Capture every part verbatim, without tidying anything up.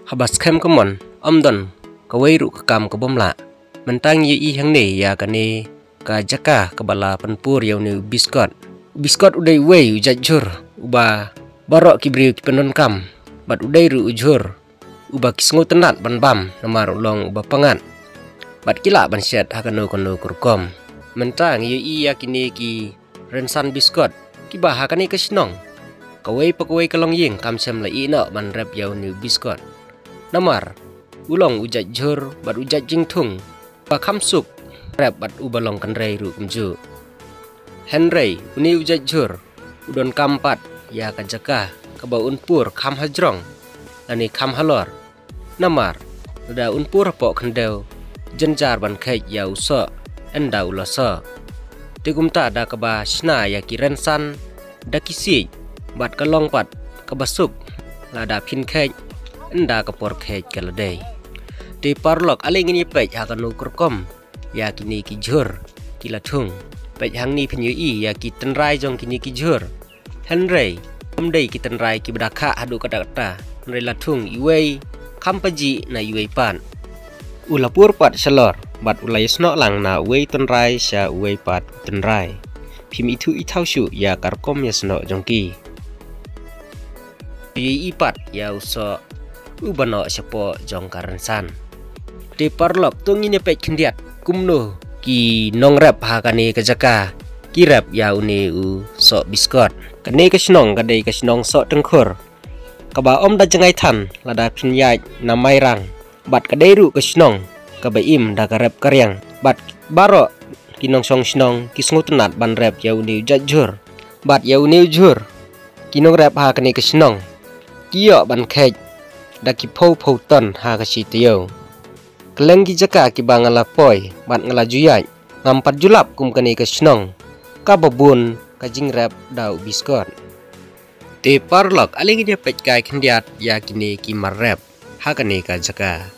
Haba skhem ka mon, ym don kawei ruh ka kam ka bym lah. Mynta ngi ïohi hangne ïa kane ka jaka kaba la pynpur ïa une u Biscuit. U Biscuit u dei uwei u jait jhur uba baroh ki briew ki pyndonkam, bad u dei ruh u jhur uba ki sngewtynnat ban bam namar u long uba pyngngad, bad ki lah ban shet ha kano kano ka rukom. Mynta ngi ïohi ïa kine ki rynsan Biscuit kiba ha kane ka shnong kawei pa kawei ka longïing kam shym la ïeh noh ban rep ïa une u Biscuit, namar u long u jait jhur bad u jait jingthung ba kham suk rep bad uba long kynrei ruh kumjuh. Hynrei une u jait jhur u donkam pat ïa ka jaka kaba un pur kham hajrong lane kham halor, namar lada un pur hapoh khyndew, jynjar ban kheit ïa u soh ynda u la soh. Te kumta da kaba shna ïa ki rynsan da ki siej, bad ka long pat kaba suk lada phin kheit ynda ka por kheit ka la dei. Te paralok, ale ngin ïa peit ha kano ka rukom ïa kine ki jhur ki la thung. Peit hangne phin ïohi ïa ki tynrai jong kine ki jhur. Hynrei ym dei ki tynrai kiba da khah haduh katta katta, hynrei la thung iwei kham pajih na iwei pat. U la pur pat shalor bad u la ïasnoh lang na uwei u tynrai sha uwei pat u tynrai. Phim ithuh ithaw shuh ïa ka rukom ïasnoh jong ki. Ïohi pat ïa u soh uba noh shapoh jong ka rynsan. Te paralok, to ngin ïa peit khyndiat kumno ki nongrep ha kane ka jaka ki rep ïa une u soh Biscuit. Kane ka shnong ka dei ka shnong Sohtyngkhur, kaba ym da jngai than lada phin ïaid na Mairang, bad ka dei ruh ka shnong kaba im da ka rep ka riang, bad baroh ki nongshong shnong ki sngewtynnat ban rep ïa une u jait jhur. Bad ïa une u jhur ki nongrep ha kane ka shnong ki ïoh ban kheit da ki phew phew ton ha ka shi taïew. Kylleng ki jaka kiba nga la poi bad nga la ju ïaid, ngam pat ju lap kum kane ka shnong kaba bun ka jingrep da u Biscuit. Te paralok, ale ngin ïa peit kai khyndiat ïa kine ki mar rep ha kane ka jaka.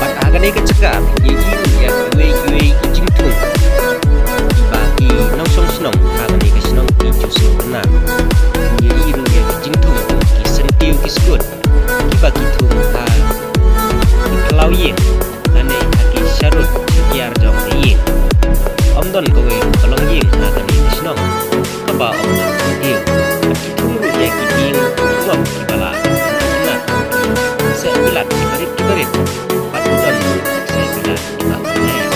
Bad ha kane ka jaka, ngi ïohi ïa kiwei kiwei ki jingthung kiba ki nongshong shnong ha kane ka shnong ki ju sngewtynnat. Ngi ïohi ruh ïa ki jingthung ki syntiew ki skud kiba ki thung ha ki khlaw ïing lane ha ki sharud ki tiar jong ka ïing. Ym don kawei ruh ka longïing ha kane ka shnong kaba ym don syntiew. Bad ki thung ruh ïa ki dieng ngop kiba la tynnat, ki seh bilat kiba rit kiba rit. Bad ki don ki seh bilat kiba tynnat.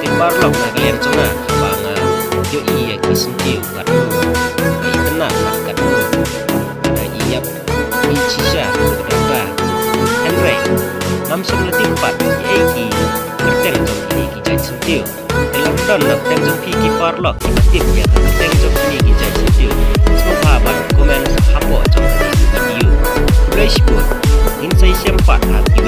Te paralok, na ka liang jong nga, haba nga ïohi ïa ki syntiew katno, nga ïa tynnat bad katno nga ïa ïap, ïa shisha ka dang da. Hynrei ngam shym la tip pat ïa ki kyrteng jong kine ki jait syntiew. Te lada don na pdeng jong phi ki paralok kiba tip ïa ka kyrteng jong kine ki jait syntiew, sngewbha ban comment hapoh jong kane ka video. Khublei shibun. Ngin sa ïashem pat ha ki